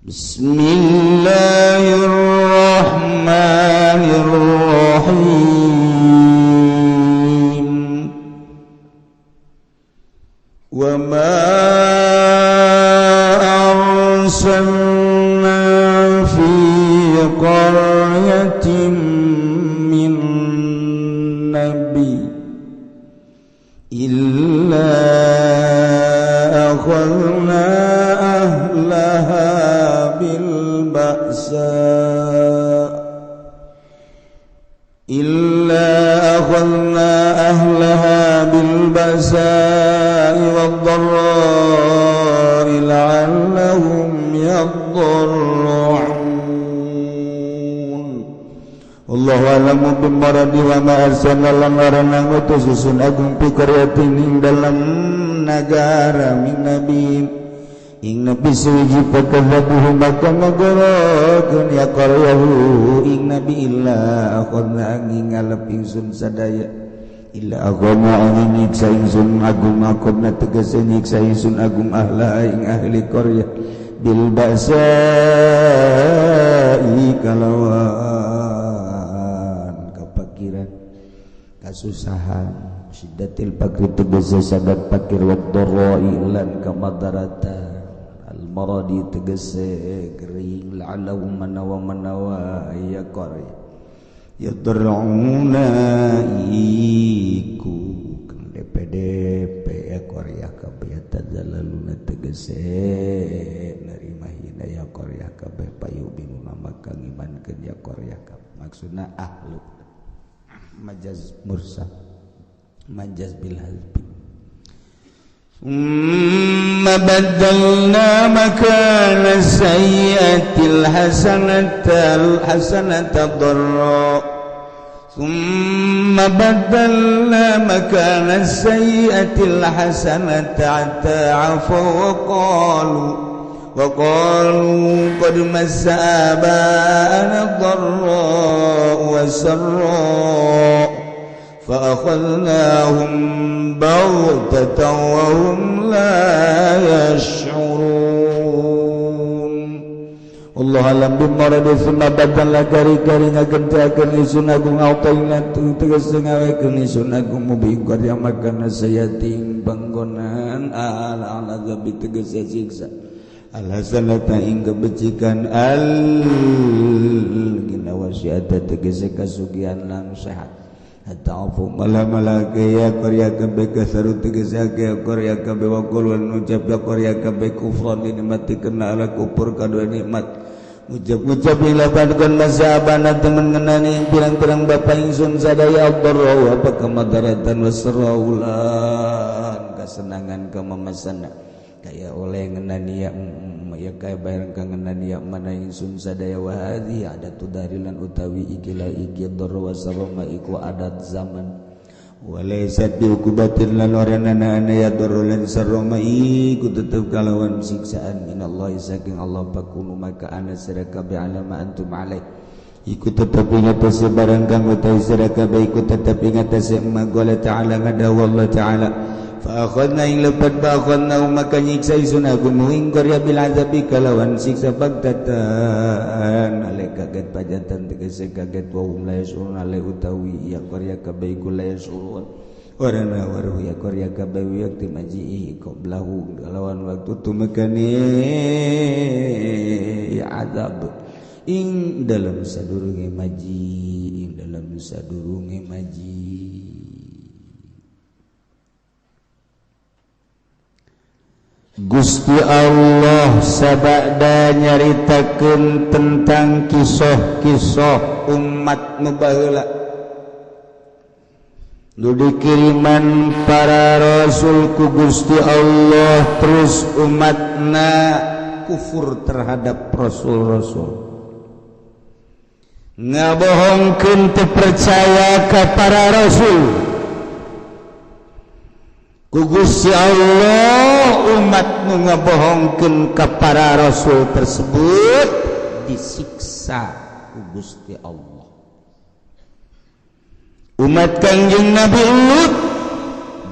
Bismillahirrahmanirrahim. Wa ma arsalna fi qaryatin min nabi illa akhadna ahlaha bil ba'sa illa akhadna ahlaha bil ba'sa'i wad dharra'i la'allahum yadharra'un. Allahu a'lamu bimuradi wa ma arsalna lan warana ngutus ingsun agung fi qaryatin ing dalam nagara min nabi ing nabi suwiji, fakadzabuhu maka ngagorokeun ya qaryahu ing nabi, illa akhadna angin ngalep ingsun sadaya, illa akhadna angin nyiksa ingsun agung, akhadna tegese nyiksa ingsun agung, ahla ing ahli qaryah, bil ba'sa'i kalawan kapakiran, kasusahan, syiddatil fakri tegese sadat fakir, wa dharra'i lan kamadaratan, al maradi tegese kering, la'allahum manawa manawa ya qarya yadrauna iku kang DPDP ya qarya kabeh, tazalaluna tegese nerima hina ya qarya kabeh, payubinuna maka ngimankeun ya qarya kabeh. Maksudna ahlu majaz mursal, majaz bil hazbi. ثم بدلنا مكان السيئة الحسنة الحسنة ضراء ثم بدلنا مكان السيئة الحسنة حتى عفوا وقالوا قد مس آباءنا الضراء والسراء فأخذناهم بغتة وهم لا يشعرون. Allah alam bimuradi. Summa badalna kari-kari ngagentiakeun ingsun agung, autaina tegese ngawekeun ingsun agung, mubing karya makana sayating panggonan, ala azabi tegese siksa, al hasanata ing kebecikan, al gina wasiata tegese kasugihan lan sehat, hatta afu mala malake ya qarya kabeh, kasaru tegese ya qarya kabeh, wa qul ucap ya qarya kabeh, kufran nikmati kena ala kufur kadua nikmat, ucap-ucap ila badkon mazhabana temen ngenani pirang-pirang bapa ingsun sadaya, ad-dharra apa kemadaratan, wasraulan kesenangan kemamasana kaya oleh ngenani ya ya kaya bareng kang ngenani ya mana ingsun sadaya. Wa hadhi adatu darilan utawi ikilah iki dharra wasarra iku adat zaman, walaysat biuqubatin lan ora ana ya dharra lan sarra iku tetep kalawan siksaan, minallahi saking Allah. Fakunu maka ana sira kabeh, ala ma antum alaih iku tetep ing atase barang kang utawi sira kabeh iku tetep ing atase ma. Qala ta'ala ngadawu Allah ta'ala, fa akhadna ing lepat, fa akhadna maka nyiksa ingsun agung ing qarya, bil azabi kalawan siksa, baghtatan ale kaget pajatan tegese kaget, wa hum la yasyurun ale utawi ya qarya kabeh iku la yasyurun warana waruh ya qarya kabeh waqti maji'i qablahu kalawan waktu tumekane ya azab ing dalam sadurunge maji, ing dalam sadurunge maji. Gusti Allah sabada nyaritakeun tentang kisah-kisah umat nu baheula nu dikiriman para rasul ku Gusti Allah, terus umatna kufur terhadap rasul-rasul, ngabohongkeun, teu percaya ka para rasul. Ku Gusti Allah umat nu ngabohongkeun ka para rasul tersebut disiksa ku Gusti Allah. Umat Kangjeng Nabi Lut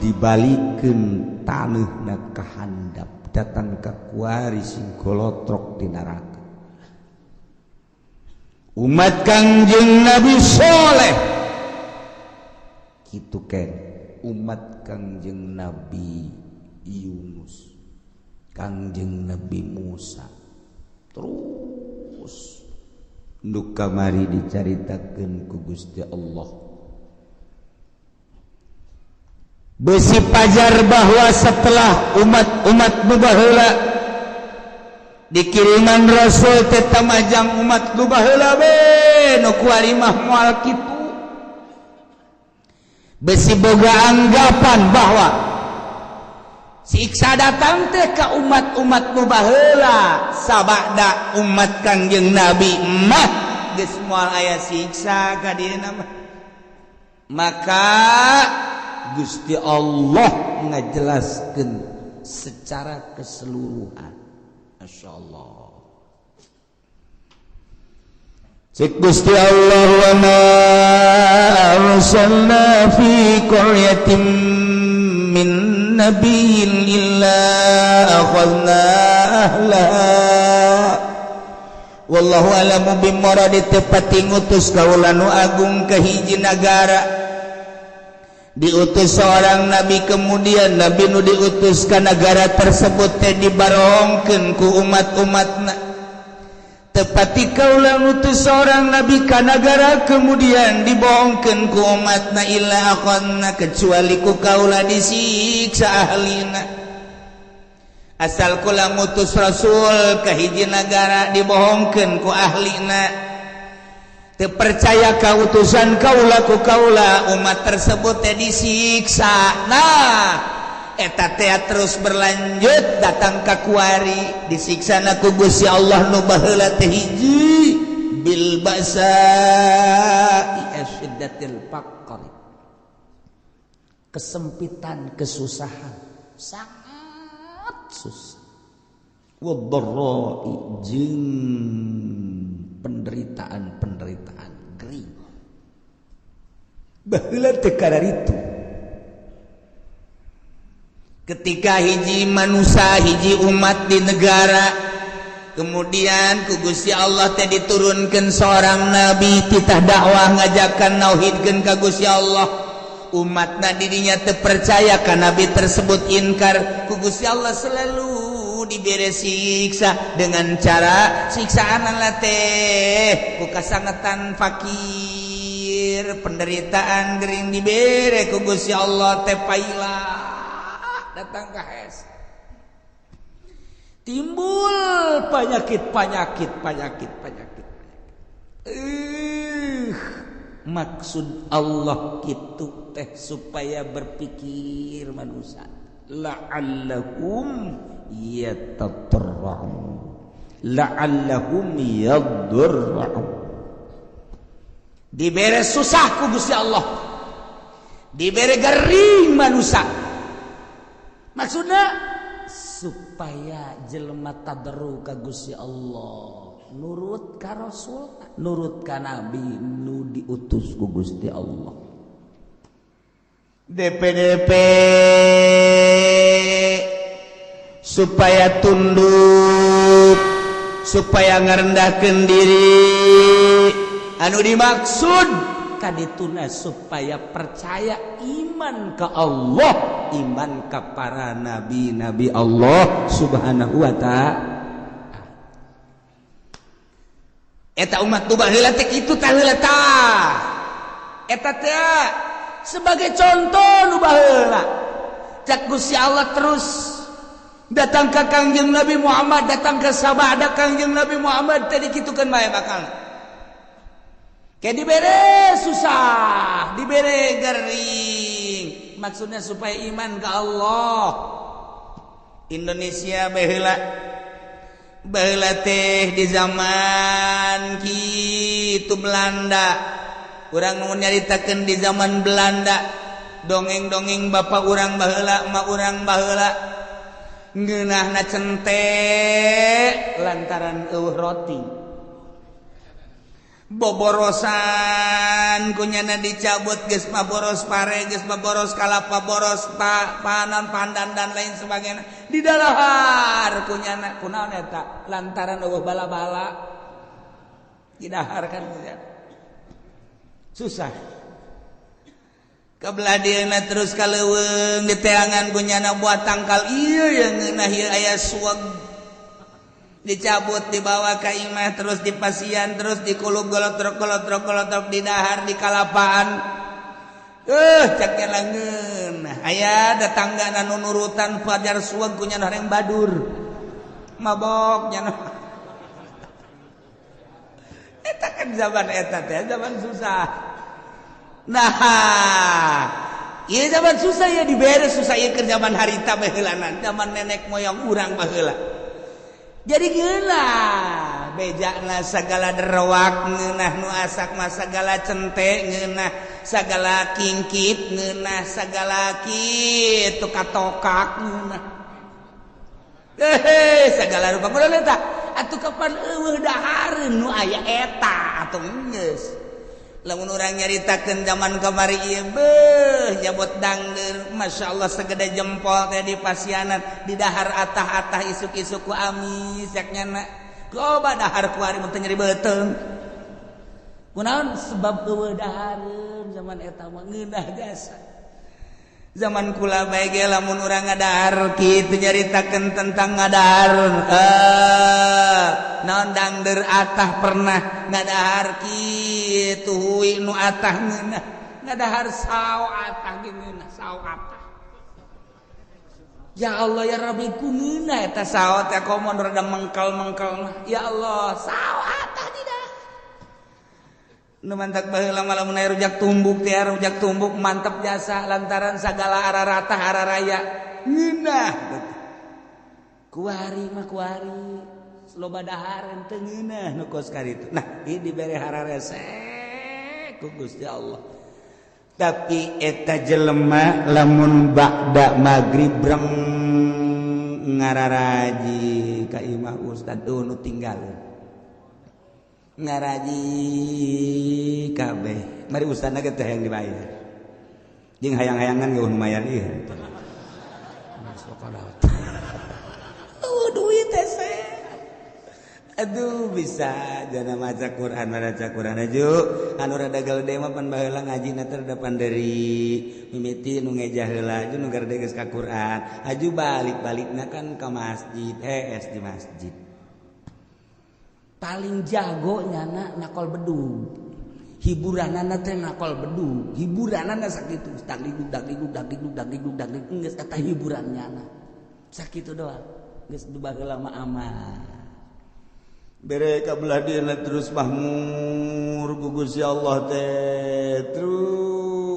dibalikeun taneuhna ka handap, datang ka kuari sing golotrok di neraka. Umat Kangjeng Nabi Soleh kitu ken, umat Kangjeng Nabi Yunus, Kangjeng Nabi Musa, terus nu kamari dicaritakeun ku Gusti Allah. Besi pajar bahwa setelah umat-umat nu baheula dikiriman Rasul teh tamajang umat nu baheula be nu kuari mah moal kitu. Besi boga anggapan bahwa siksa datang teh ka umat-umat nu baheula, sabada umat Kangjeng Nabi mah geus moal aya siksa ka dieuna mah. Maka Gusti Allah ngajelaskeun secara keseluruhan. Masya Allah. Cek Gusti Allah, wa ma arsalna fi qaryatin min nabiyyin illa akhadna ahlaha wallahu alamu bimuradi. Tepati ngutus kaula nu agung ke hiji nagara, diutus seorang nabi, kemudian nabi nu diutus ke negara tersebut teh dibarongkeun ku umat-umatna. Tepati kaula ngutus seorang nabi ka nagara, kemudian dibohongkeun ku umatna, illa akhadna, kecuali ku kaula disiksa ahlina. Asal kula ngutus rasul ke hiji nagara, dibohongkeun ku ahlina, percaya kautusan kaula, ku kaula umat tersebut teh disiksa. Nah, eta teh terus berlanjut datang ka kuari, disiksa ku Gusti Allah nu baheula teh hiji bil ba'sa asyiddatil faqr, kesempitan, kesusahan, sangat susah, wadharra'i, jeung penderitaan-penderitaan gering. Baheula teh itu ketika hiji manusia, hiji umat di negara, kemudian ku Gusti Allah teh diturunkan seorang nabi, titah dakwah, ngajakan nauhidkeun ka Gusti Allah. Umatna dirinya terpercaya ka nabi tersebut, inkar, ku Gusti Allah selalu dibere siksa dengan cara siksaan teh ku kasangetan fakir, penderitaan gering dibere ku Gusti Allah teh, paila datang ke hes, timbul penyakit, penyakit, penyakit, penyakit. Maksud Allah gitu teh supaya berpikir manusia, la'allahum yatadarra'un, la'allahum yadurra'un. Dibere susah ku Gusti Allah, dibere gering manusia, maksudnya supaya jelema tadarru ka Gusti Allah, nurut ka Rasul, nurut ka nabi nu diutus ku Gusti Allah. DPDP supaya tunduk, supaya ngerendahkan diri, anu dimaksud kadituna supaya percaya, iman ke Allah, iman ke para nabi-nabi Allah Subhanahu wa ta'ala. Eta umat tu baheula teh kitu tah, heula tah eta teh sebagai contoh nu baheula. Cak Gusti Allah terus datang ke Kangjeng Nabi Muhammad, datang ke sabada Kangjeng Nabi Muhammad tadi, kitukeun bae bakal kayak dibere susah, dibere gering, maksudnya supaya iman ke Allah. Indonesia baheula, baheula teh di zaman kitu Belanda, urang mau nyaritakeun di zaman Belanda, dongeng-dongeng bapak urang baheula, emak urang baheula, ngeunahna cente lantaran eueuh roti, boborosan kunyana dicabut, geus mah boros pare, geus mah boros kalapa, boros panan, pandan, dan lain sebagainya, didalahar kunyana. Kunaon eta? Lantaran eueuh bala-bala. Didahar kan susah. Kebelah dieuna terus ka leuweung diteangan ku nyana buat tangkal ieu yang ngeunah ieu aya suweg. Dicabut dibawa ka imah terus dipasian terus dikulub golotrok golotrok golotrok didahar di kalapaan. Cak langeun aya datanggana nu nurutan fajar suweg ku nyana yang badur. Mabok nyana. Eta kan zaman eta teh zaman susah. Nah, ieu zaman susah ya dibere susah ieu keur zaman harita baheulanan, zaman nenek moyang urang baheula. Jadi geula bejana sagala derwak ngeunah nu asak mah sagala cente ngeunah sagala kingkit ngeunah sagala kitu katokak ngeunah. Hehe sagala rupa kunaon eta? Atuh kapan eueuh dahareun nu aya eta atuh geus. Lamun urang nyaritakeun zaman kamari ieu beuh nyabot dangdeur masyaallah segede jempol teh di pasianan di dahar atah-atah isuk-isuk ku amis yak nyana coba dahar ku ari mun teu nyeri beuteung kunaon sebab eueuh dahareun zaman eta mah ngeunah jasa zaman kula bae ge lamun urang ngadahar kitu nyaritakeun tentang ngadahar naon dangdeur atah pernah ngadahar kitu hui nu atah ngeunah ngadahar sao atah ge ngeunah sao atah ya Allah ya Rabbi ku ngeunah eta sao teh komo rada mengkal-mengkal ya Allah sao atah tidak nu mantak baheula mah lamun aya rujak tumbuk teh rujak tumbuk mantep jasa lantaran sagala ararata araraya ngeunah kuari mah kuari loba dahareun teu ngeunah nu kos karitu. Nah, ieu dibere hararese ku Gusti Allah. Tapi eta jelema lamun ba'da magrib breng ngararaji ka imah ustad nu tinggal. Ngaraji kabeh. Mari ustadna ge teh hayang dibayar. Jeung hayang-hayangan ge lumayan ieu. Oh, duit teh. Aduh bisa jana maca Quran maca Quran aju anu rada gede mah pan baheula ngajina teh rada panderi mimiti nu ngejah heula aju nu garede geus ka Quran aju balik-balikna kan ka masjid hees di masjid paling jago nyana nakol bedug hiburanana teh nakol bedug hiburanana sakitu dagdug dagdug dagdug dagdug dagdug geus eta hiburan nyana sakitu doang geus baheula mah aman. Bere kabelah dieuna terus mahmur ku Gusti Allah teh terus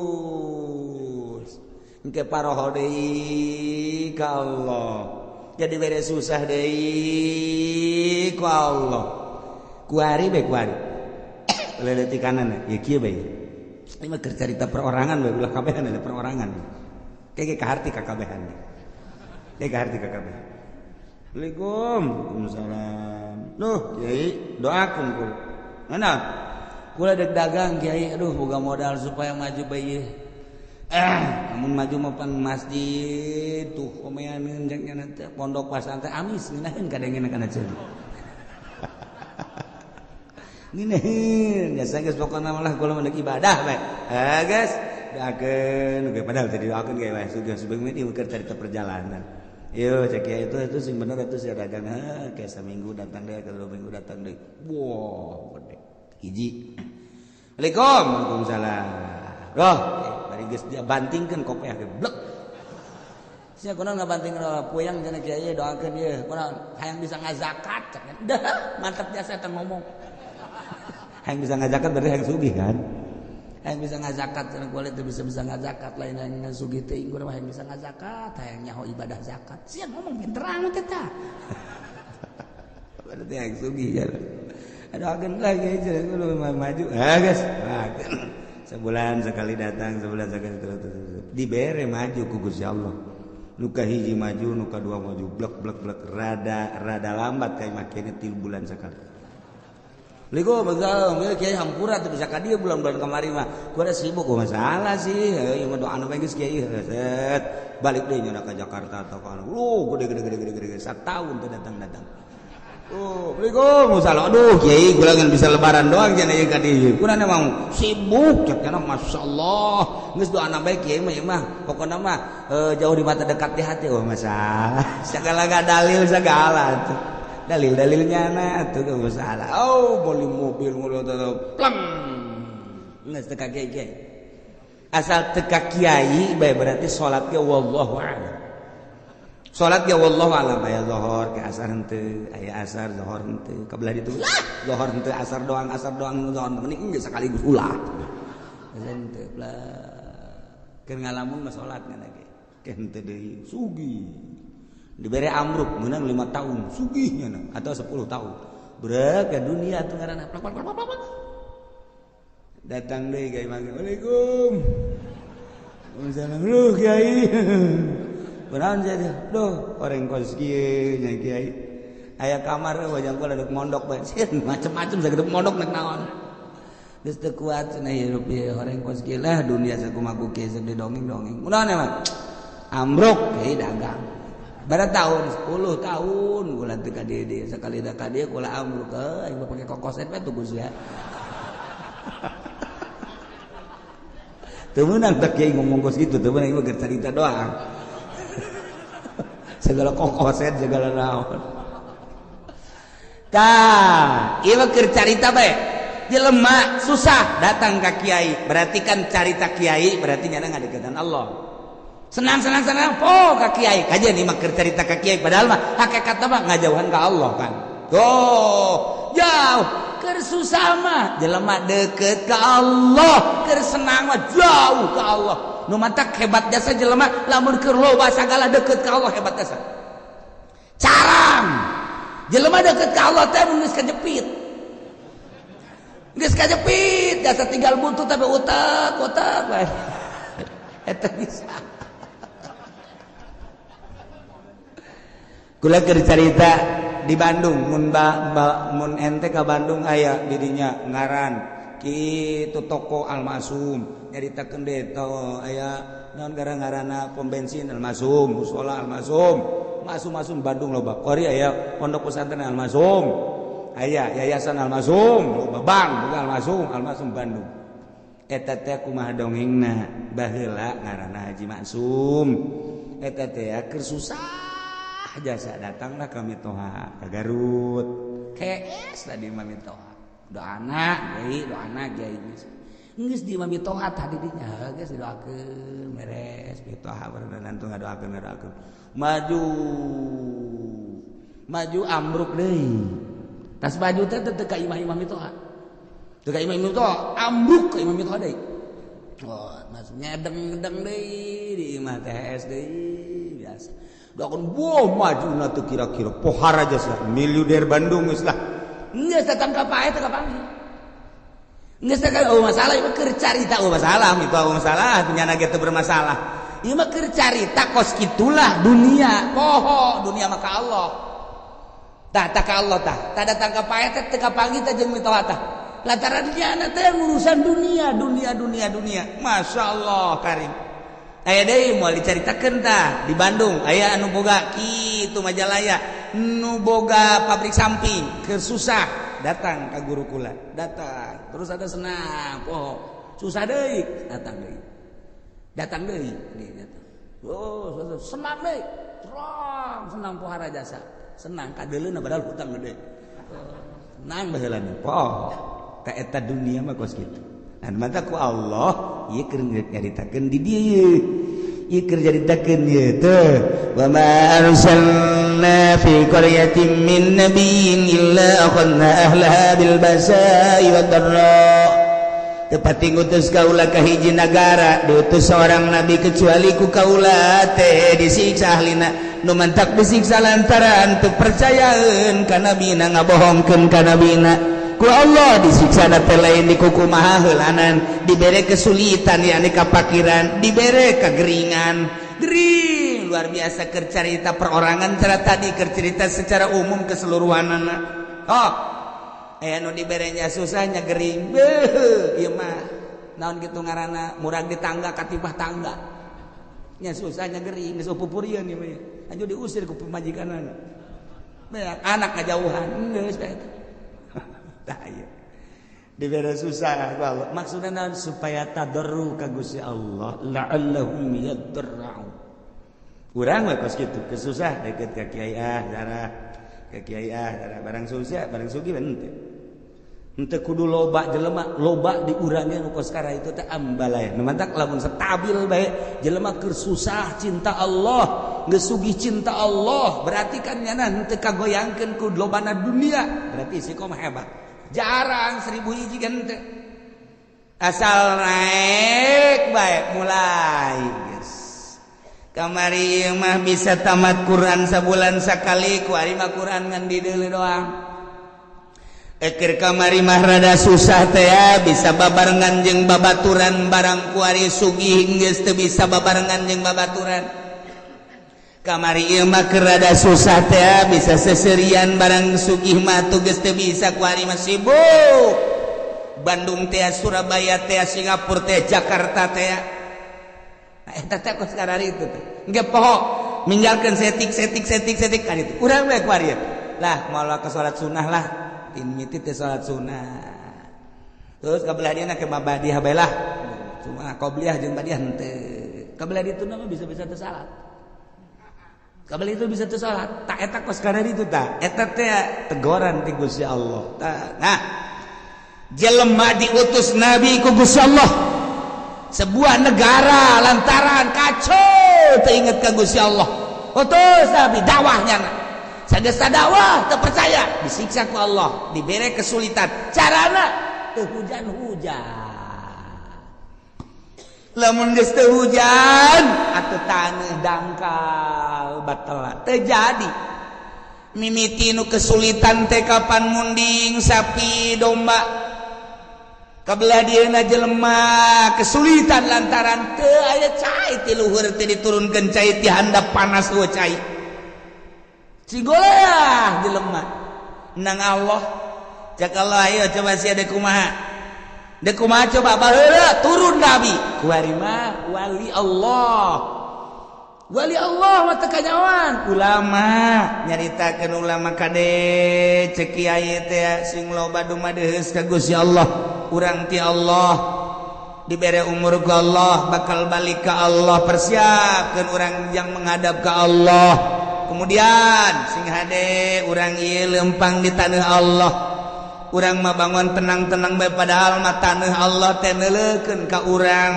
engke paroho deui ka Allah jadi bere susah deui ku Allah kuari bae kuari leleti kanan ya kieu bae ieu mah keur carita perorangan bae ulah kabehan ada perorangan keke kaharti ka kabehan keke kaharti ka kabehan. Assalamualaikum. Waalaikumsalam. Duh, kiai, doakeun kula. Mana? Kula dek dagang kiai, aduh boga modal supaya maju bae. Amun maju mah pan masjid tuh komeaneun jeung nya teh pondok pasantren amis ngeunaheun kadengeuna kana ceuli. Ngeunaheun, biasa geus pokona malah kula mah dek ibadah bae. Geus, doakeun ge padahal teh didoakeun ge wae sugih subeung ieu keur carita perjalanan. Yo cek ya itu sing bener itu sia dagang kayak seminggu datang deh, kedua minggu datang deh. Wah, gede. Hiji. Assalamualaikum. Waalaikumsalam. Roh, bari geus dia bantingkeun kopeah ge blek. Sia kunaon ngabanting roh puyang cenah kiai doakeun ieu. Kunaon hayang bisa ngazakat cek. Dah, mantep jasa eta ngomong. Hayang bisa ngazakat berarti hayang sugih kan? Hayang bisa ngazakat cenah kulit teu bisa ngazakat lain hayang sugih teh urang hayang bisa ngazakat hayang nyaho ibadah zakat. Sia ngomong pinter amat eta. Berarti hayang sugih ya. Aduh agen lagi cenah kudu maju. Ah geus. Sebulan sekali datang, sebulan sekali terus dibere maju ku Gusti Allah. Nu ka hiji maju, nu ka dua maju, blek blek blek rada rada lambat kayak makene 3 bulan sekali. Ligo begal, kiai hampura teu bisa ka dieu bulan-bulan kamari mah. Gua sibuk gua masalah sih. Ieu mah doana bae geus kiai set. Balik deui nya ka Jakarta atau ka anu. Lu gede gede gede gede gede satahun teu datang-datang. Oh, Assalamualaikum. Salah. Aduh, kiai kula ngan bisa lebaran doang cenah ieu ka dieu. Kuna emang sibuk cek cenah masyaallah. Geus doana bae kiai mah ieu mah. Pokona mah jauh di mata dekat di hati. Oh, masalah. Segala ga dalil segala tuh. Dalil-dalilnya na tuh gak masalah. Oh, beli mobil ngono pleng. Geus teu ka kiai. Asal teu ka kiai bae berarti salat ge wallahu a'lam. Salat ge wallahu a'lam aya zuhur ke asar henteu, aya asar zuhur henteu, kabelah ditu lah zuhur henteu asar doang zuhur mending geus sekaligus ulah. Henteu lah. Keur ngalamun mah salat ngana ge. Ke henteu deui sugih. Dibere amruk meunang 5 tahun sugih nya atau 10 tahun. Brek ke dunia tuh ngaranna plak plak plak plak. Datang deui ka imah. Waalaikum. Waalaikumsalam. Lu kiai. Kunaon sia teh? Duh, orang kos kieu nya kiai. Aya kamar wajang kula dek mondok bae. Sieun macem-macem sagede mondok nek naon. Geus teu kuat cenah hirup ieu orang kos kieu lah dunia sakumaha ku kieu sok didongeng-dongeng. Kunaon emang? Amruk kiai dagang. Bara tahun 10 tahun kula teu ka dieu dieu sakali da ka dieu kula amruk aing mah pake kokoset bae tuh sia. Teu meunang teh kiai ngomong kos kitu, teu meunang ieu mah carita doang. Segala kokoset segala naon. Tah, ieu mah keur carita bae. Jelema susah datang ka kiai, berarti kan carita kiai berarti nyana ngadeukeutan Allah. Senang-senang oh ka kiai. Kajian ieu mah keur carita ka kiai padahal mah hakikatna mah ngajauhan ka Allah kan. Tuh, jauh. Keur susah mah jelema deukeut ka Allah, keur senang mah jauh ka Allah. Nu mantak hebat jasa jelema lamun keur loba sagala deukeut ka Allah hebat jasa. Carang jelema deukeut ka Allah teh mun geus kajepit. Geus kajepit jasa tinggal buntut tapi utak-utak bae. Eta bisa. Kula keur carita di Bandung mun mun ente ka Bandung aya didinya ngaran kitu toko Almasum nyaritakeun deui to aya naon gara-garana pom bensin Almasum mushola Almasum masum-masum Bandung loba qori aya pondok pesantren Almasum aya yayasan Almasum loba bank boga Almasum Almasum Bandung eta teh kumaha dongengna baheula ngaranna Haji Maksum eta teh keur susah jasa datanglah kami toha ke Garut KS tadi mami toha doa anak kiai doa anak kiai geus di mami toha tadi dinya geus didoakeun beres mitoha barenang tuh ngadoakeun ngadoakeun maju maju ambruk deui tas baju teh teu ka imah-imah mitoha teu ka imah mitoha ambruk ka imah mitoha deui oh maksudnya edeng-edeng deui di imah TS deui biasa doakeun wah majuna teu kira-kira pohara jasa miliuder Bandung geus lah geus datang ka pae teu kapanggih geus teh oh masalah ieu keur carita oh masalah itu oh masalah punya ge teu bermasalah ieu mah keur carita kos kitulah dunia poho dunia mah ka Allah tah tah ka Allah tah tah datang ka pae teh teu kapanggih teh jeung mitoha tah lantaran nyana teh urusan dunia dunia dunia dunia masyaallah karim. Aya deui moal dicaritakeun tah di Bandung aya anu boga kitu Majalaya nu boga pabrik samping keur susah datang ka guru kula datang terus ada senang poho susah deui datang deui datang oh senang deui terang senang pohara jasa senang kadeuleuna padahal hutang gede senang baheulana poho ka eta dunia mah kos kitu. Dan mata ku Allah ieu keur nyaritakeun di dieu ieu keur nyaritakeun ieu teh wa ma arsalna fi qaryatin min nabiyyin illa akhadna ahlaha bil basa'i wad dharra. Tepati ngutus kaula ka hiji nagara diutus seorang nabi kecuali ku kaula teh disiksa ahlina nu mantak disiksa lantaran teu percayaeun ka nabina ngabohongkeun ka nabina. Ku Allah disiksa teh lain di kukumaha heulanan dibere kesulitan yakni kapakiran dibere kegeringan gering luar biasa keur carita perorangan cara tadi keur cerita secara umum keseluruhanana oh aya nu diberenya susahnya gering beuh ieu mah naon kitu ngaranna murag di tangga katipah tangga nya susahnya gering geus pupurieun ieu mah anjur diusir ku pamajikanana. Beak anak ngajauhan geus bae eta. Tah ieu. Dibere susah ku Allah. Maksudna naon supaya tadarru ka Gusti Allah la'allahum yadarra'un. Urang we kos kitu, kesusah deket ka kiai ah darah, ka kiai ah darah barang susah, barang sugih henteu. Henteu kudu loba jelema, loba di urangnya nu kos kara itu teh ambalaya. Nu mantak lamun stabil bae jelema keur susah cinta Allah, geus sugih cinta Allah, berarti kan nyana henteu kagoyangkeun ku lobana dunia, berarti istiqomah hebat. Jarang 1000 hiji kan henteu. Asal naik bae mulai geus. Kamari mah bisa tamat Quran sabulan sakali, ku ari mah Quran ngan dideuleu doang. Eker kamari mah rada susah teh ya, bisa babarengan jeung babaturan barang ku ari sugih geus teu bisa babarengan jeung babaturan. Kamari ieu mah keur rada susah teh ya, bisa seserian barang sugih mah tuh geus teu bisa ku ari mah sibuk. Bandung teh, Surabaya teh, Singapura teh, Jakarta teh. Nah, eta teh kos karari itu teh. Engke poho ninggalkeun setik setik setik setik kan itu. Urang we ku ari lah moal ke salat sunah lah. Tin miti teh salat sunah. Terus kabelah dieuna ke mabadiah bae lah. Cuma qobliyah jeung badiah henteu. Kabelah ditu mah bisa-bisa teu salat. Kabelah itu bisa teu salat. Tak eta kos karari itu tah. Eta teh teguran ti Gusti Allah. Tah. Nah, jelema diutus nabi ku Gusti Allah. Sebuah negara lantaran kacau teu inget ka Gusti Allah. Utus nabi dakwahnya. Sageus dakwah teu percaya disiksa ku Allah, dibere kesulitan. Carana teu hujan-hujan. Lamun geus teu hujan atuh taneuh dangkal batal teu jadi. Mimiti nu kesulitan teh kapan munding sapi domba. Kabelah dieuna jelema kesulitan lantaran teu aya cai ti luhur teh diturunkeun cai ti handap panas eueuh cai. Cigoleah jelema. Nang Allah cak Allah ayo coba sia deuk kumaha. Deuk kumaha coba baheula turun nabi. Kuari mah wali Allah. Wali Allah mah teu kanyawan. Ulama nyaritakeun ulama kade cek kiai teh sing loba dumadeus ka Gusti Allah. Urang ti Allah dibere umur ku Allah bakal balik ke Allah, persiapkeun urang yang menghadap ke Allah. Kemudian sing hade urang ieu lempang di tanah Allah. Urang mah bangun tenang-tenang bae padahal mah tanah Allah teh neuleukeun ka urang,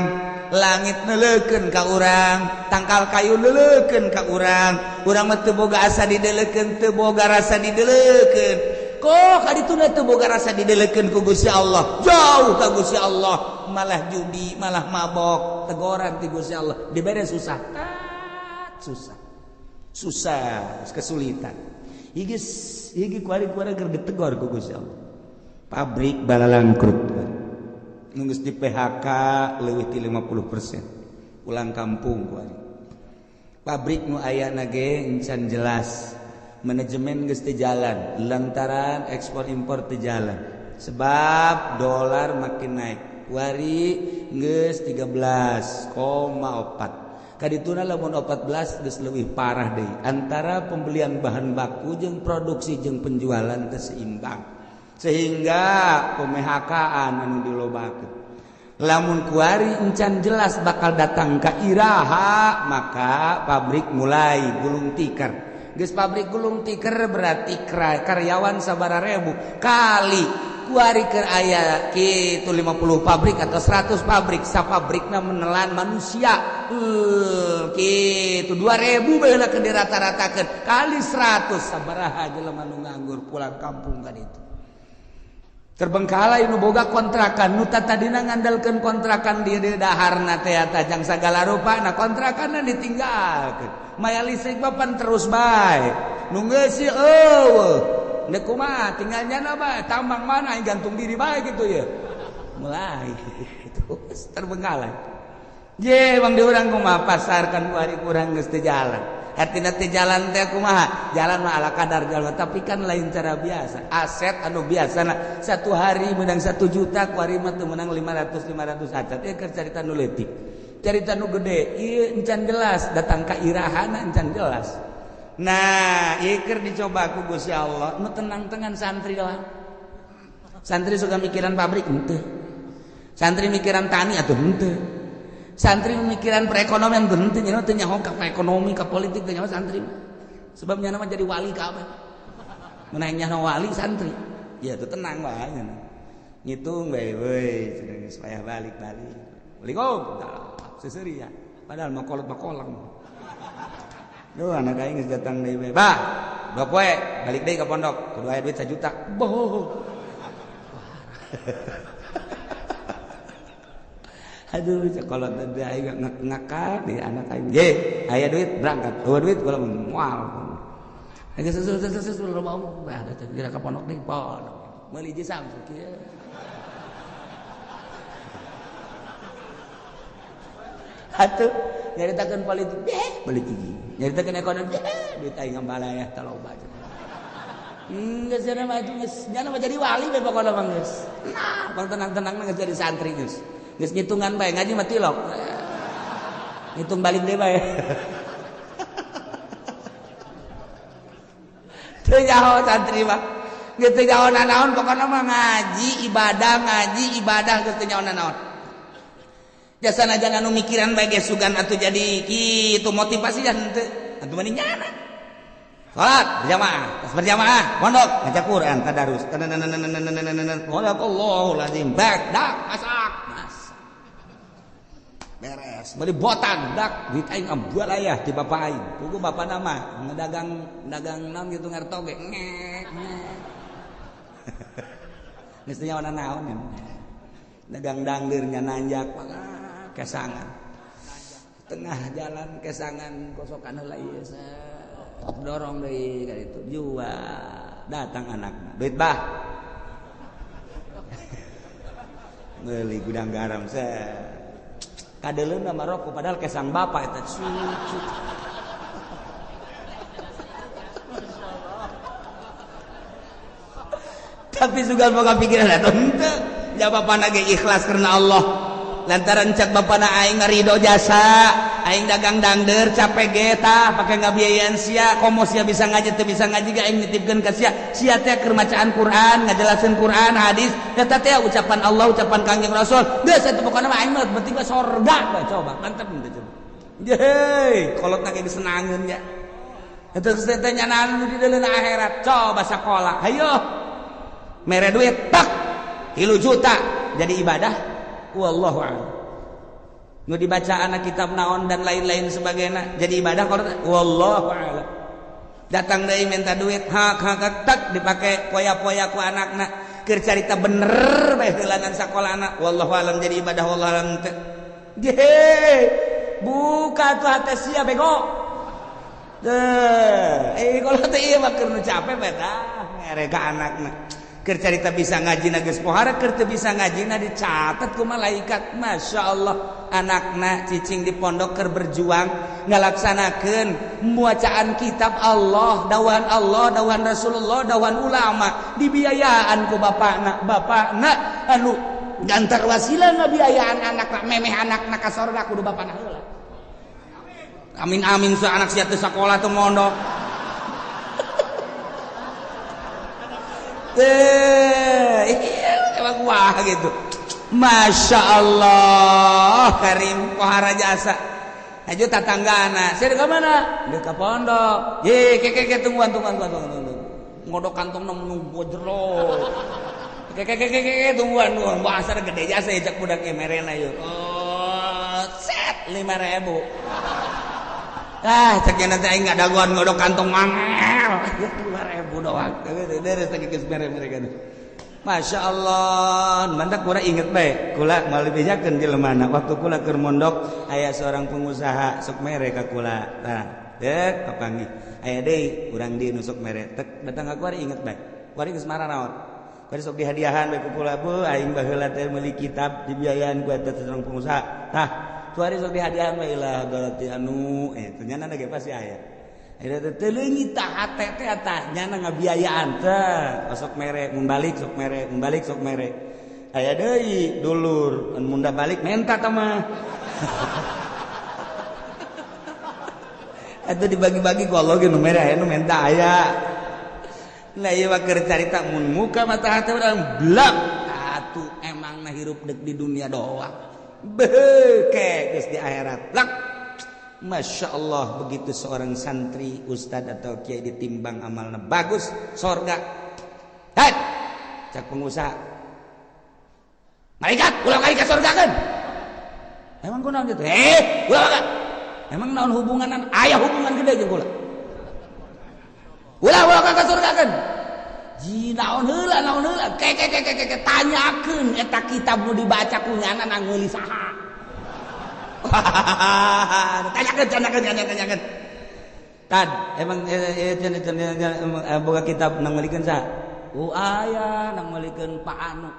langit neuleukeun ka urang, tangkal kayu neuleukeun ka urang. Urang mah teu boga asa dideleukeun, teu boga rasa dideleukeun. Kok kadituna teu boga rasa dideleukeun ku Gusti Allah, jauh ka Gusti Allah, malah judi, malah mabok, tegoran ti Gusti Allah, dibere susah. Tat, susah. Susah, kesulitan. Iki iki kuari-kuari keur ditegor ku Gusti Allah. Pabrik balalangkrut. Nu geus di PHK leuwih ti 50%. Pulang kampung kuari. Pabrik nu aya ge encan jelas. Manajemen geus teu jalan lantaran ekspor impor teu jalan sebab dolar makin naik. Kuari geus 13,4 kadituna lamun 14 geus leuwih parah deui antara pembelian bahan baku jeung produksi jeung penjualan teu seimbang sehingga pemHK-an anu dilobakeun. Lamun kuari encan jelas bakal datang ka iraha maka pabrik mulai gulung tikar. Geus pabrik gulung tikar berarti karyawan sabaraha ribu kali kuari keur aya kitu 50 pabrik atau 100 pabrik sapabrikna menelan manusia kitu 2000 bae lah dirata-ratakeun kali 100 sabaraha jelema nu nganggur pulang kampung kan itu. Terbengkalai nu boga kontrakan nu tadina ngandalkeun kontrakan di daharna teh tajang sagala rupa nah kontrakanna ditinggalkeun. Maya listrik papan terus bae nu ngeusi eueuh deuk kumaha tinggal nyana bae tambang mana gantung diri bae gitu ya. Mulai terus terbengkalai. Je bang di urang kumaha pasar kan kuari kurang geus teu jalan. Hartina teu jalan teh kumaha? Jalan mah ala kadar jalan tapi kan lain cara biasa. Aset anu biasana satu hari menang 1 juta kuari mah teu menang 500 500 acan. Ieu keur carita nu leutik. Carita nu gede ieu encan jelas datang ka irahana encan jelas. Nah, ieu keur dicoba ku Gusti Allah, nu tenang-tenang santri doang. Santri suka mikiran pabrik henteu. Santri mikiran tani atuh henteu. Santri mikiran perekonomian henteu, nya teu nyaho ka ekonomi, ka politik teu nyaho santri. Sebab nya mah jadi wali kabeh. Mun aya nyaho wali santri. Ya tuh tenang wae nya. Ngitung bae euy, cenah geus payah balik-balik. Assalamualaikum. Seseuri ya. Padahal mah kolot-makolang. Duh, anak aing geus datang deui bae. Bah, 2 poe balik deui ka pondok, kudu aya duit 1 juta. Boh. Aduh, sekolah tadi aing ngakal di anak aing. Ye, aya duit berangkat. Eueuh duit kula moal. Geus susul loba omong. Bah, kira ka pondok deui, pondok. Meuli jeung samsu kieu. Atuh nyaritakeun politik, politik. Nyaritakeun ekonomi, duit aing ngambalaya teh loba. Geus cenah mah geus nya mah jadi wali we pokona mah geus. Nah, bang tenang-tenang geus jadi santri geus. Geus ngitungan bae ngaji mah tilok. Ngitung balik deui bae. Teu nyaho santri mah. Geus teu nyaho nanaon pokona mah ngaji ibadah geus teu nyaho nanaon. Jasa jangan anu mikiran bae geus sugan atuh jadi kitu motivasi jan henteu. Atuh mending nyana. Salat berjamaah, tas berjamaah, pondok baca Quran, tadarus. Sadaqallahul azim. Bak dak masak. Masak. Beres. Beli botan dak duit aing ambual aya ti bapak aing. Pugu bapak nama ngedagang dagang naon kitu ngarto ge. Geus teu nyaho naon. Dagang dangdeurnya nanjak kesangan tengah jalan kesangan kosokan heula ieu dorong deui ka ditu jual datang anakna duit bah meuli gudang garam kadeuleuna mah rokok padahal kesang bapak eta cucu. Tapi sugan boga pikiran eta henteu ja bapana ge ikhlas karena Allah. Lantaran cek bapana aing ngarido jasa, aing dagang dangder capek ge tah pake ngabiayaan sia, komo sia bisa ngaji teu bisa ngaji ge aing nitipkeun ka sia. Sia teh keur macaan Quran, ngajelaseun Quran, hadis, eta teh ucapan Allah, ucapan Kangjeng Rasul. Geus atuh pokona mah aing mah penting mah sorga bae coba, mantep henteu coba. Yeay, kolotna ge disenangeun nya. Eta geus teh nyanaan nu di deuleuna akhirat, coba sakola. Hayo. Mere duit tak 3 juta jadi ibadah. Wallahu a'lam. Nu dibaca anak kitab naon dan lain-lain sebagainya jadi ibadah kalau wallahu a'lam. Datang deui minta duit hak hak tak dipake poya-poya ku anakna keur carita bener bae heulanan sakolana wallahu a'lam jadi ibadah wallahu a'lam teu. Ye, buka tuh hate sia bego. Teu, kalau teh ieu mah keur nu capek bae tah mere ka anakna. Keur carita bisa ngaji na geus pohara, keur teu bisa ngaji na dicatat ku malaikat. Masya Allah, anakna cicing di pondok keur berjuang ngalaksanakeun bacaan kitab Allah, dawan Allah, dawan Rasulullah, dawan ulama, dibiayaan ku bapakna. Bapakna anu gantar wasilah ngabiayaan anakna, memeh anakna ka sorga kudu bapakna heula. Amin amin sa anak sia teu sakola teu mondok. Emang wah gitu. Masya Allah Karim pohara jasa. Haju tatanggana. Saya ke mana? Di ke pondok. Ye ke ke tungguan tungguan tungguan tungguan. Ngodok kantong nunggu jero. Ke ke ke ke tungguan tungguan. Bahasa gede jasa ya cak budak merena yuk. Oh, set 5.000. Ah, cek nanti aing enggak dagoan ngodok kantong mangel. 5.000 doang. Deres lagi geus mere mereka. Masya Allah, mantak kula inget bae. Kula moal dibejakeun jelemana. Waktu kula keur mondok aya seorang pengusaha sok mere ka kula. Tah, dek kapanggih. Aya deui urang di nu sok mere. Tek datang ka kuari inget bae. Kuari geus mararaot. Kuari sok dihadiahan bae ku kula, bu aing baheula teh meuli kitab dibiayaan ku eta seorang pengusaha. Tah, kuari sok dihadiahan bae lah berarti anu eta nyana ge pasti aya. Akhirnya teh leungit tah hate teh tah nyana ngabiayaan teh sok mere mun balik sok mere mun balik sok mere aya deui dulur mun balik menta tah mah. Atuh dibagi-bagi ku Allah ge nu mere aya nu menta aya. Nah ieu mah keur carita mun muka mata hate urang blak. Atuh emangna hirup deuk di dunia doang. Beuh geus di akhirat. Blak. Masya Allah, begitu seorang santri, ustad atau kiai ditimbang amalna bagus, sorga. Hei, cak pengusaha. Malaikat, ulah ka sorga kan? Emang kunaon gitu? Ulah ka. Emang naon hubungan? Aya hubungan gede jeung kula. Ulah ulah ka sorga kan? Ji naon heula, naon heula. Ke ke ke ke ke tanyakeun eta kitab nu dibaca ku nyana nang meuli saha. Tanyakan, tanyakan, tanyakan, tanyakan. Tad, emang boga kitab nang meulikeun saha? Oh aya nang meulikeun Pak Anu.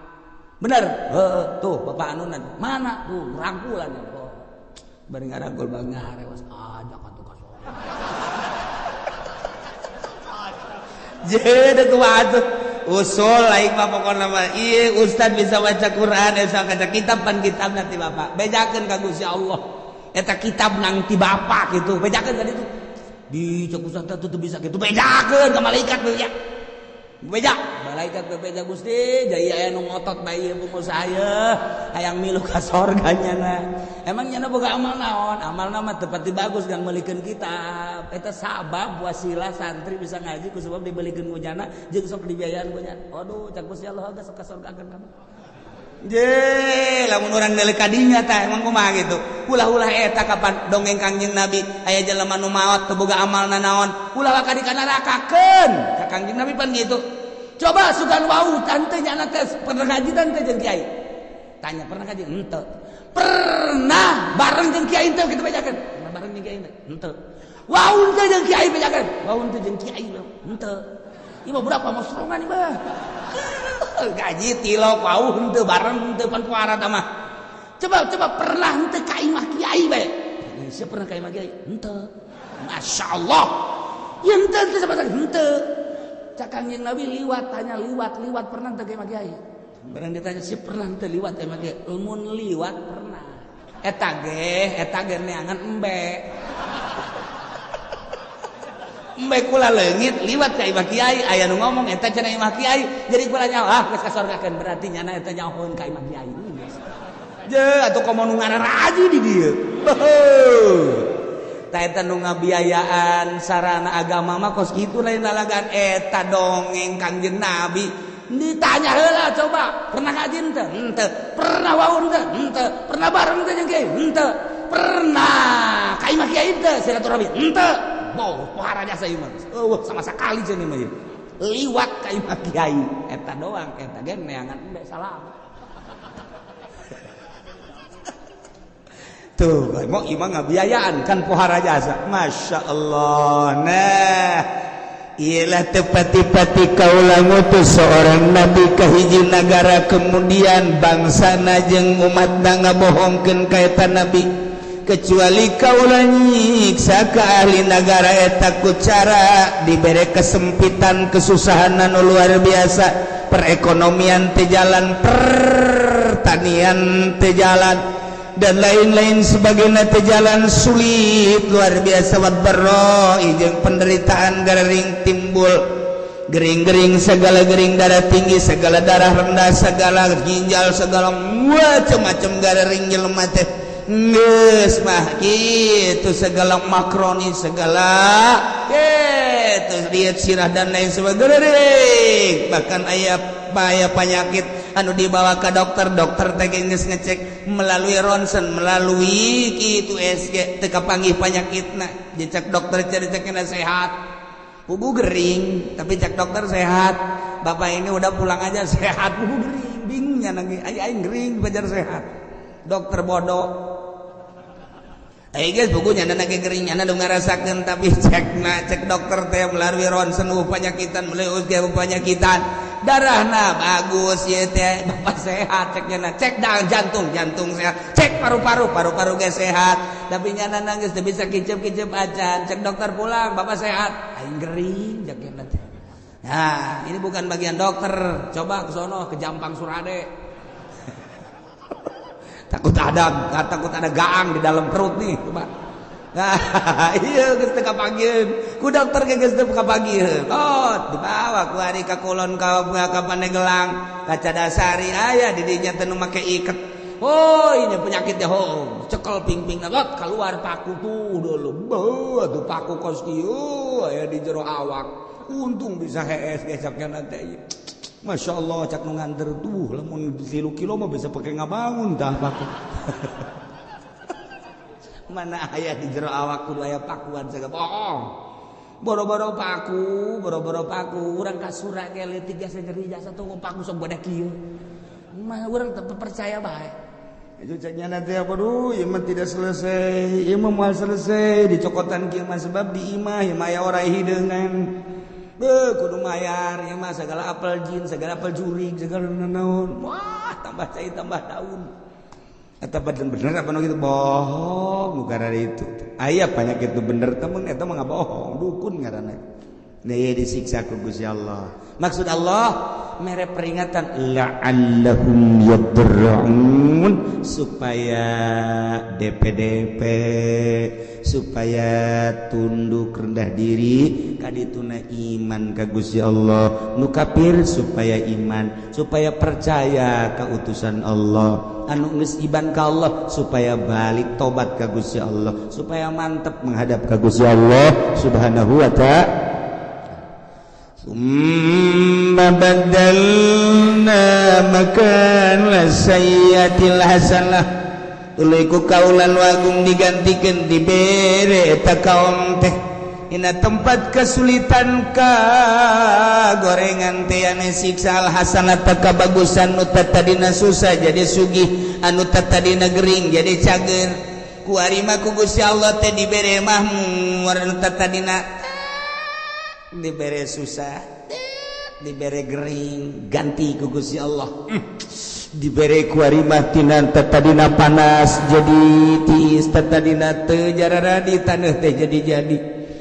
Bener? Heeh, tuh Bapak Anu mana? Tuh rangkulan. Oh. Bari ngarangkul bang ngarewas ajak atuh ka sorga. Jadi kumaha tuh? Usul lain mah pokona mah ieu ustad bisa baca Quran bisa baca kitab pan kitab nanti bapak bejakeun ka Gusti Allah eta kitab nang ti bapak gitu bejakeun ka ditu di cek ustad teh teu bisa kitu bejakeun ka malaikat beja beja malaikat bebeja Gusti jaya aya nu ngotot bae ieu pengusaha ieu hayang milu ka sorga nyana emang nyana boga amal naon amalna mah teu pati bagus gang meulikeun kitab eta sabab wasilah santri bisa ngaji ku sebab dibelikeun ku nyana jeung sok dibiayaan ku nyana aduh cak Gusti Allah geus ka sorgakeun kamu je lamun urang deuleu ka dinya tah emang kumaha gitu ulah-ulah eta kapan dongeng Kangjeng Nabi aya jelema nu maot teu boga amalna naon ulah ka di nerakakeun ka Kangjeng Nabi pan gitu. Coba sugan wau tante nyana teh pernah ngaji tante jeung kiai. Tanya pernah ngaji henteu. Pernah bareng jeung kiai henteu kitu bejakeun. Pernah bareng jeung kiai henteu. Wau henteu jeung kiai bejakeun. Wau henteu jeung kiai henteu. Ieu mah berapa masrongan ieu mah. Gaji tilok wau henteu bareng henteu pan puara tah mah. Coba coba pernah henteu ka imah kiai bae. Sia pernah ka imah kiai? Henteu. Masyaallah. Ieu henteu henteu sama henteu. Cak Kangjeng Nabi liwat tanya liwat liwat pernah teu ka imah kiai? Barang ditanya si pernah teu liwat ka imah kiai? Mun liwat pernah. Eta ge neangan embe. Embe kula leungit liwat ka imah kiai aya nu ngomong eta cenah imah kiai jadi kula nyaho ah geus kasorgakeun berarti nyana eta nyahoeun ka imah kiai. Je atuh komo nu ngararaji di dieu. Ta eta nu ngabiayaan sarana agama mah kos kitu lain lalagan eta dongeng Kangjeng Nabi ditanya heula coba pernah ngaji henteu henteu pernah waun henteu henteu pernah bareng teh jeung kiai henteu pernah ka imah kiai henteu silaturahmi henteu boh pohara jasa ieu mah eueuh sama sakali cenah mah liwat ka imah kiai eta doang eta ge neangan embe salah. Tuh, mau imah ngabiayaan kan pohara jasa. Masya Allah. Nah, ialah tepati-pati kaula ngutus seorang nabi ka hiji nagara kemudian bangsana jeung umatna ngabohongkeun ka eta nabi. Kecuali kaula nyiksa ka ahli nagara eta ku cara dibere kesempitan kesusahan anu luar biasa, perekonomian teu jalan, pertanian teu jalan dan lain-lain sebagainya teu jalan sulit luar biasa wadbarro jeung penderitaan gering timbul gering-gering segala gering darah tinggi segala darah rendah segala ginjal segala macam-macam gering jelema teh geus mah kitu segala makroni segala kitu diet sirah dan lain sebagainya bahkan aya penyakit anu dibawa ke dokter dokter teh geus ngecek melalui ronsen melalui kitu SG teu kapanggih panyakitna dicek dokter cari-cekna sehat pugu gering tapi cek dokter sehat bapak ini udah pulang aja sehat pugu gering bingungnya nangis aing gering bajar sehat dokter bodoh aing geus pugu nyana lagi gering nyana nu ngarasakeun tapi cekna cek dokter teh melalui ronsen panyakitan melalui USG panyakitan darahna bagus ya teh bapak sehat ceknya na cek jantung jantung sehat cek paru-paru paru-paru ge sehat tapi nyana nangis teu bisa kicep-kicep acan cek dokter pulang bapak sehat aing gering ceknya teh. Nah ini bukan bagian dokter coba ke sono ke Jampang Surade takut ada gaang di dalam perut nih coba Nah, iya geus teu kapagieun. Ku dokter ge geus teu kapagieun. Oh, dibawa ku ari ka kulon ka Pandegelang, ka Cadasari aya di dinya teh nu make iket. Oh, ini penyakitnya ho, cekel pingping lot keluar paku tuh dulu. Beuh, atuh paku kos kieu aya di jero awak. Untung bisa hees gesoknya nanti. Masya Allah cak nu nganter tuh lamun 3 kilo mah bisa pakai ngabangun tah paku. Mana aya di jero awak kudu aya pakuan sagala bohong. Boro-boro paku, boro-boro paku, urang kasura ge leutik jasa nyeri jasa tuh paku sok bodak kieu. Mah urang teu percaya bae. Itu caknya nanti apa duh, ieu mah tidak selesai, ieu mah moal selesai dicokotan kieu mah sebab di imah ieu mah aya orai hideungan. Beuh kudu mayar ieu mah sagala apel jin, sagala apel jurig, sagala nanaon. Wah, tambah cai tambah daun. Eta bener apa nu gitu bohong nu itu. Aya penyakit nu bener temen eta mah ngabohong, dukun ngaranna. Nih disiksa ku Gusti Allah. Maksud Allah mere peringatan la'allahum yadra'un supaya DPDP supaya tunduk rendah diri kadituna iman ka Gusti Allah nu kafir supaya iman supaya percaya ka utusan Allah anu geus iman ka Allah supaya balik tobat ka Gusti Allah supaya mantep menghadap ka Gusti Allah subhanahu wa ta'ala. Summa badalna makan sayyatil hasanah tuluy ku kaulan wagung digantikeun dibere eta kaum teh dina tempat kesulitan ka gorengan teh anu siksa al hasanah kabagusan nu tadina susah jadi sugih anu tadina gering jadi cager ku ari mah ku Gusti Allah teh dibere mahmur anu tadina dibere susah dibere gering ganti ku Gusti Allah dibere ku ari mah tina tadina panas jadi tiis tadina teu jarara di taneuh teh jadi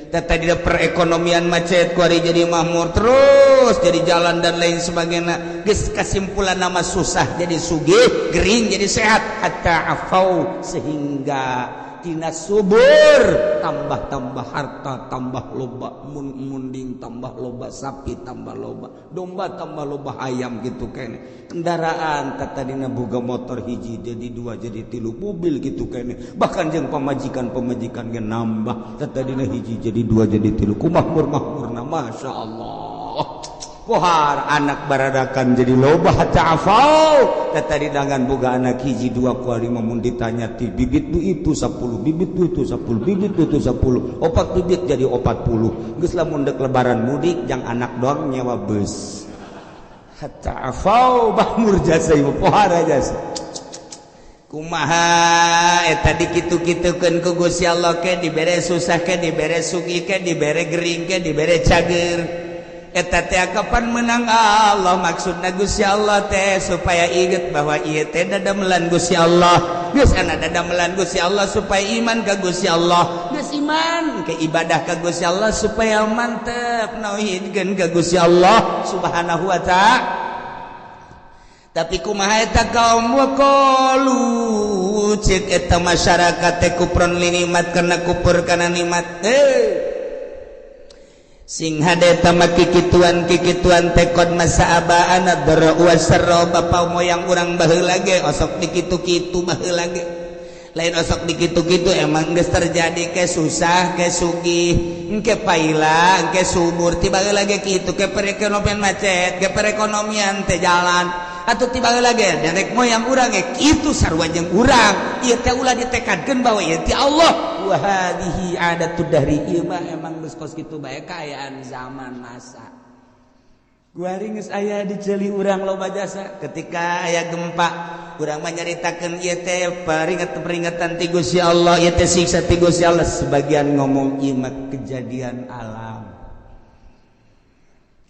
tadina perekonomian macet ku ari jadi makmur terus jadi jalan dan lain sebagainya geus kasimpulan nama susah jadi sugih gering jadi sehat hatta afau sehingga tina subur tambah-tambah harta tambah loba munding tambah loba sapi tambah loba domba tambah loba ayam gitu kene kendaraan tadina boga motor hiji jadi dua jadi tilu mobil gitu kene bahkan jeung pamajikan-pamajikan ge nambah tadina hiji jadi dua jadi tilu kumahmur-mahmurna Masya Allah pohar anak baradakan jadi loba ta'afau tadi dangan boga anak hiji dua kuari mun ditanya ti bibit du itu 10 bibit du itu 10 bibit du itu 10 opat bibit jadi 40 geus lamun deuk lebaran mudik jang anak doang nyewa bus ta'afau bahmur jasa ieu pohar jasa kumaha eta dikitu-kitukeun ku Gusti Allah ke dibere susah ke dibere sugih ke dibere gering ke dibere cager eta teh kapan menang Allah maksudna Gusti Allah teh supaya inget bahwa ieu teh dadamelan Gusti Allah geus ana dadamelan Gusti Allah supaya iman ka Gusti Allah geus iman ke ibadah ka Gusti Allah supaya mantep nauhidkeun ka Gusti Allah subhanahu wa ta'ala. Tapi kumaha eta kaum waqalu ceuk eta masyarakat teh kupron linikmat kana kupur kana nikmat sing hade tama kikituan tekon masa abaana dara wasarra bapa moyang urang baheula ge osok dikitu-kitu baheula ge lain osok dikitu-kitu emang geus terjadi ke susah ke sugih engke paila engke subur ti baheula ge kitu ke perekonomian macet ke perekonomian teh jalan atuh ti baheula ge nenek moyang urang ge kitu sarua jeung urang ieu teh ulah ditekadkeun bahwa ieu ti Allah wa hadhihi adatud dahri ieu mah emang geus kos kitu bae kaayaan zaman masa guari geus aya di ceuli urang loba jasa ketika aya gempa urang mah nyaritakeun ieu teh peringatan ti Gusti Allah ieu teh siksa ti Gusti Allah sebagian ngomong ieu mah kejadian alam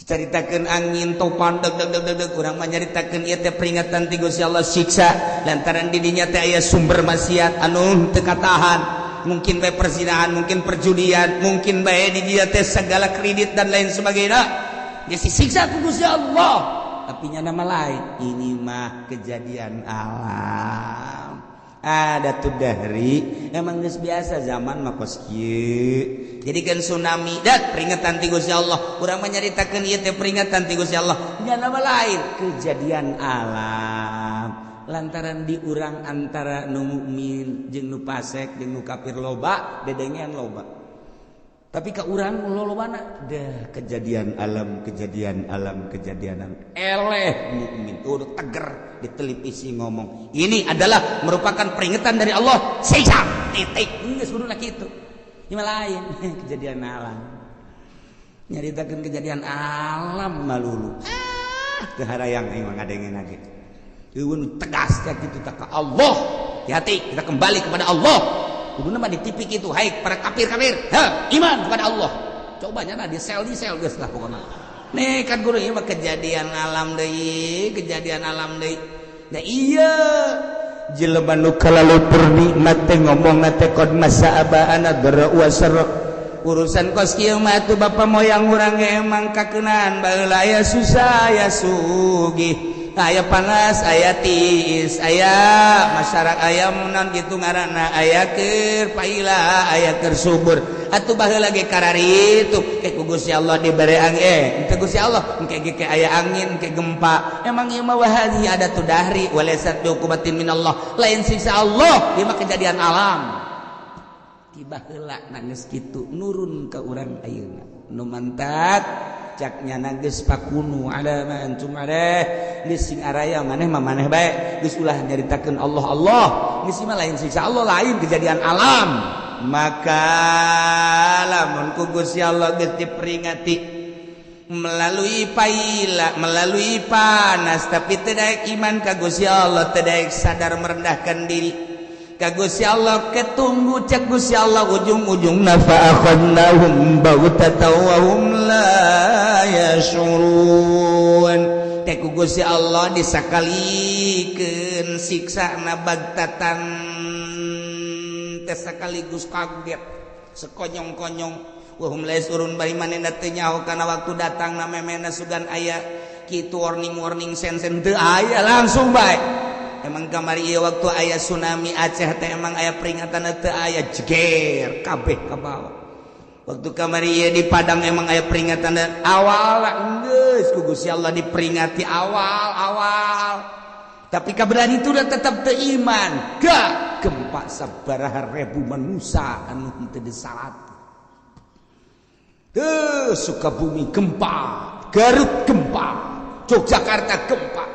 caritakeun angin topan deg deg deg deg urang mah nyaritakeun ieu teh peringatan ti Gusti Allah siksa lantaran di dinya teh aya sumber maksiat anu teu katahan mungkin bae perzinahan mungkin perjudian mungkin bae di dia teh segala kredit dan lain sebagainya ya siksa ku Gusti Allah tapi nya nama lain ini mah kejadian alam Ada tuh dahri emang geus biasa zaman mah kos kieu. Jadi kan tsunami dat peringatan ti Gusti Allah. Urang mah nyaritakeun ieu teh peringatan ti Gusti Allah. Nya nama lain kejadian alam. Lantaran di urang antara nu mukmin jeung nu fasik jeung nu kafir loba, dedengean loba. Tapi ka urang lolobana dah kejadian alam, kejadian alam, kejadian alam. Eleh mukmin udah teger di televisi ngomong ini adalah merupakan peringatan dari Allah, siksa titik, geus kudu kitu. Ini lain kejadian alam, nyaritakeun kejadian alam malulu ah teu harayang aing mah ngadengin lagi. Eueun tegas kayak gitu tak ka Allah, hati-hati, kita kembali kepada Allah. Kuduna mah di TV kitu, hai para kafir-kafir, ha iman kepada Allah. Coba nya di sel, di sel geus lah pokona. Nih kan guru ieu mah kejadian alam deui, kejadian alam deui. Nah iya jelema nu kalalupur nikmat teh ngomong teh qad masa abaana dara wa sarra. Urusan kos kieu mah atuh bapa moyang urang ge emang kakeunaan baheula, aya susah aya sugih, aya panas aya tiis, aya masyarakat aya non gitu ngaranna, aya keur paila aya keur subur. Atuh baheula ge kararitu ke ku Gusti Allah dibere angin, teu Gusti Allah engke ge aya angin ke gempa. Emang ieu mah wahadi ada tu dahri walaysat bi uqubatin minallah, lain siksa Allah, ieu mah kejadian alam. Tiba heula nangis kitu nurun ke urang ayeuna nu mantak caknya geus fakunu ala ma antum alaih, geus sing araya maneh mah maneh bae, geus ulah nyaritakeun Allah Allah, geus mah lain siksa Allah, lain kejadian alam. Maka lamun ku Gusti Allah geus diperingati melalui paila, melalui panas, tapi teu daek iman ka Gusti Allah, teu daek sadar merendahkan diri ka Gusti Allah, ketunggu cek Gusti Allah ujung-ujungna fa akhadnahum baghtatan wa hum la yash'urun. Teh ku Gusti Allah disakalikeun siksana bagtatan teh sekaligus kaget sekonyong-konyong, wa hum la yash'urun, bari manehna teu nyaho kana waktu datang na memena sugan aya kitu warning-warning sen-sen teu aya, langsung bae. Emang kamari ieu waktu aya tsunami Aceh teh emang aya peringatan teu aya, jeger kabeh ka bawah. Waktu kamari ieu di Padang emang aya peringatan awal, geus ku Gusti Allah diperingati awal-awal, tapi kaberan itu udah tetap teu iman, gak gempa sabaraha ribu manusia anu henteu disalat. Tuh Sukabumi gempa, Garut gempa, Yogyakarta gempa,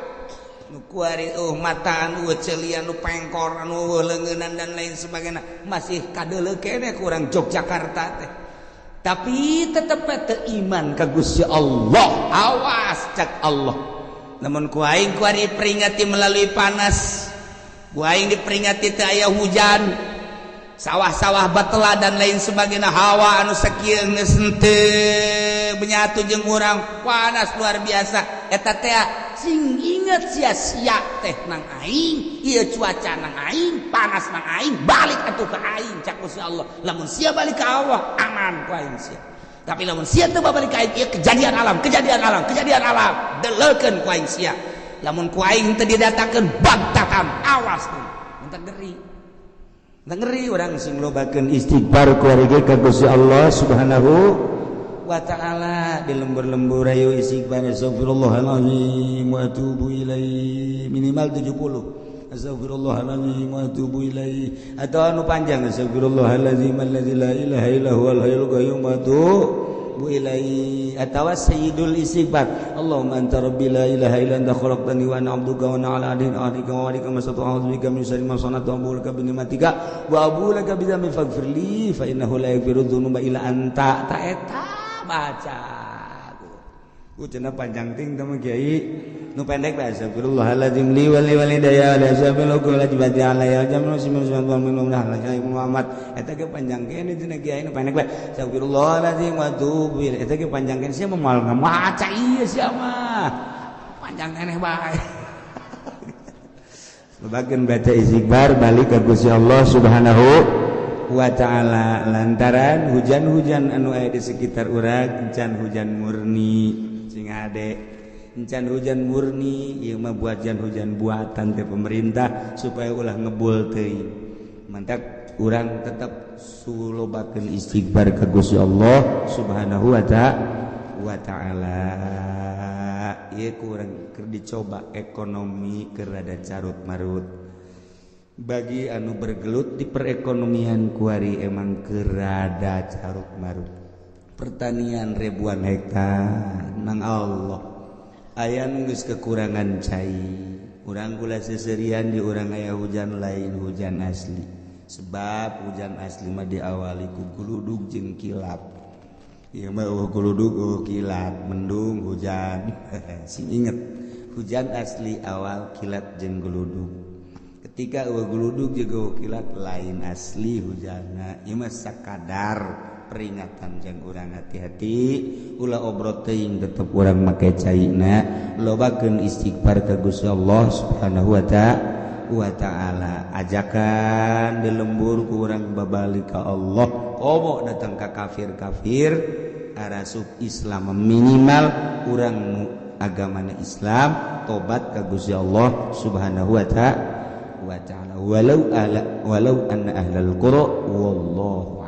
nu kuari mataan, celian, nu pengkor, anu leungeunnan dan lain sebagainya masih kadeuleu keneh kurang Yogyakarta teh, tapi tetep teu iman ka Gusti Allah. Awas cak Allah, namun ku aing kuari peringati melalui panas, ku aing diperingati teu aya hujan, sawah-sawah batela dan lain sebagainya, hawa anu sakieu geus henteu menyatu jeung urang, panas luar biasa. Eta teh sing inget sia-sia teh nang aing ieu, cuaca nang aing, panas nang aing, balik atuh ka aing cak Gusti Allah. Lamun sia balik ka Allah aman ku aing sia, tapi lamun sia teu balik ka aing ieu kejadian alam, kejadian alam, kejadian alam, deleukeun ku aing sia. Lamun ku aing teu didatangkeun bagtatan, awas tuh entah ngeri. Ngeri orang sing lobakeun istighfar kuari ge ka Gusti Allah Subhanahu wa taala. Di lembur-lembur ayo istighfar, astagfirullahalazim wa atubu ilaih, minimal 70, astagfirullahalazim wa atubu ilaih, atau anu panjang, astagfirullahalazim allazi la ilaha illa huwal hayyul qayyum wa atubu ilaih, atau sayyidul istighfar, Allahumma anta rabbi la ilaha illa anta khalaqtani wa ana abduka wa ana ala ahdika wa wa'dika mastata'tu, a'udzu bika min syarri ma sana'tu, abu'u laka bi ni'matika wa abu'u laka bi dzambi faghfir li fa innahu la yaghfiru dzunuba illa anta. Ta eta baca ku cenah panjang ting teh kiai, nu pendek bae, astagfirullahaladzim li wa li walidayya wa li ashabil hukum la jibati alayya jamnu simun simun Muhammad. Eta ge panjang keneh cenah kiai, nu pendek bae astagfirullahaladzim wa atubu ilaih. Eta ge panjang keneh, sia moal ngamaca ieu sia mah panjang keneh bae. Bagian baca istighfar balik ke Gusti Allah Subhanahu wa taala, lantaran hujan-hujan anu aya di sekitar urang can hujan murni sing ade. Encan hujan murni ieu mah buatan, hujan buatan teh pemerintah supaya ulah ngebul teuing. Mantak urang tetap sulobakeun istighfar ka Gusti Allah Subhanahu wa ta'ala. Ieu kurang keur dicoba ekonomi keur rada carut marut. Bagi anu bergelut di perekonomian kuari emang keur rada carut marut. Pertanian ribuan hektar nang Allah aya nu geus kekurangan cai. Urang kula seserian di urang aya hujan, lain hujan asli, sebab hujan asli mah diawali ku guludug jeung kilat. Ieu mah euweuh guludug, euweuh kilat, mendung hujan. Sing inget, hujan asli awal kilat jeung guludug. Ketika euweuh guludug jeung euweuh kilat, lain asli hujanna. Ieu mah sakadar peringatan jang urang hati-hati, ulah obrot teuing, tetep urang make caina, lobakeun istighfar ka Gusti Allah Subhanahu wa ta'ala. Ajakan di lembur ku urang babalik ka Allah, komo datang ka kafir-kafir arasup Islam, minimal urang nu agamana Islam tobat ka Gusti Allah Subhanahu wa ta'ala. Walau ala walau anna ahlal qura, wallahu